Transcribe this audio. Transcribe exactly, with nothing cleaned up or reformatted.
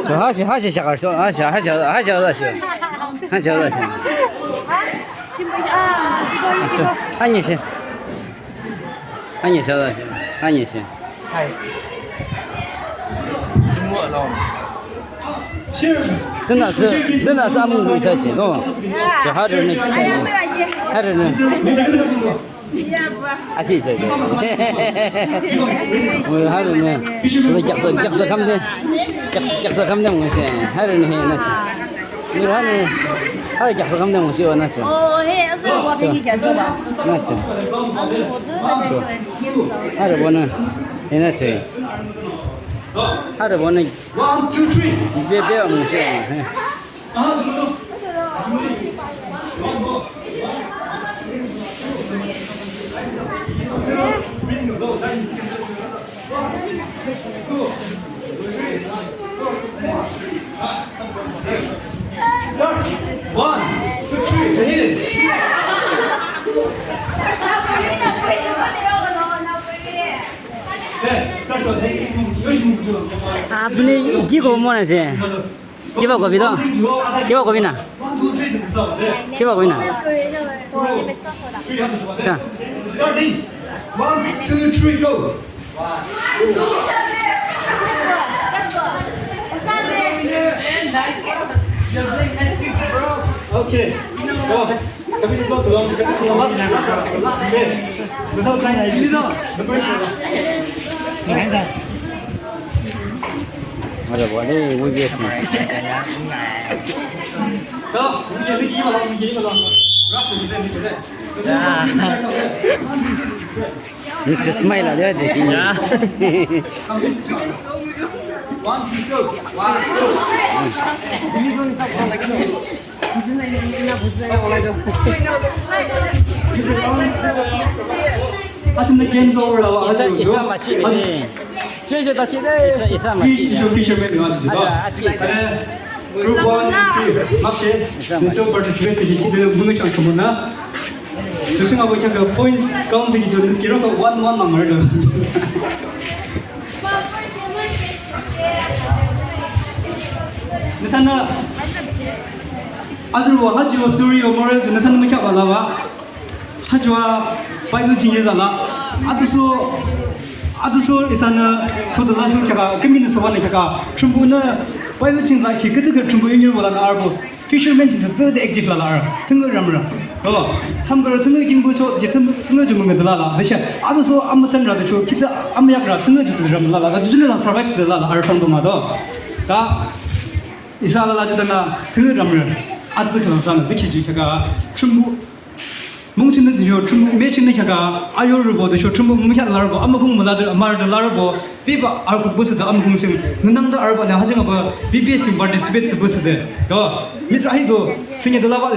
Cho, ha shi, ha shi shakar cho, ha shi, ha shi, ha shi, ha shi. Ha shi, ha shi. Cho, ha ni shi. Ha ni shi, ha ni shi. Hi. Tena sü, tena sü amung dui sa shi, no. Cho, ha ri ni, ha ri ni. Asi, asi, asi. Oi, harü ne. Oi, kyaksa, kyaksa kamde. Kyaksa, kyaksa kamde mo shi. Harü ne, he, na shi. Oi, harü ne. Harü kyaksa kamde mo shi, wa na shi. Oh, he, asi, wa pini kyaksa ba. Na shi. Shi. Harü bo ne. He, na shi. Harü bo ne. One, two, three. Be, be, mo shi. He. One, two, three, ahead. Apni ki kobo mon ase? Kiba kobi to? Kiba kobi na? Kiba kobi na? Acha. One, two, three, go. Okay. Go. Last, last, last game. Without time. Are, bole, V B S mo. Go. Mister Smile, ada aja. Ya. One, two, go. Asim the game's over la. Isa, isa machi ni. Isa, isa machi. Fish, fisherman ni. Ada, achi, isa. Group one and three, makshe. Isa machi. They still participate in the munu chang chamuna. Tusing abo kya points count si kijo, this kiro one one number. Nüsanü azürbo, ha ju story yo moral ju nüsanü mükya bala ba. Ha ju a Bible ching ye zala. Aduso, aduso isanü so de la hu kya ka, kemi nü so ba nü kya ka. Thrünpuhnü Bible ching za ki, küdükhüh Thrünpuh yunir bola nü arbo. Fisherman ju tsü de active lala ar. Thüngü ramra. Do. Thamgara thüngü kimbu cho, ye thüm, thüngü ju münga de lala. Besha. Aduso amütsan ra de cho, kita amüyak ra, thüngü ju de ram lala. Da ju ju la survive de lala ar thang do ma do. Da. Isa la la ju tana thüngü ramrü. Atsü khülang sana dikhi ju kya ka Thrünpuh. Mung chingnü de sho Thrünpuh, me chingnü kya ka ayo rübo de sho Thrünpuh mung kya la rübo, amükung mala de amar de la rübo, biba arkuk bu sü de amükung ching. Nünang de arba le hajing aba B B S ching participate sü bu sü de. Do, mitra hi do, singe de la ba de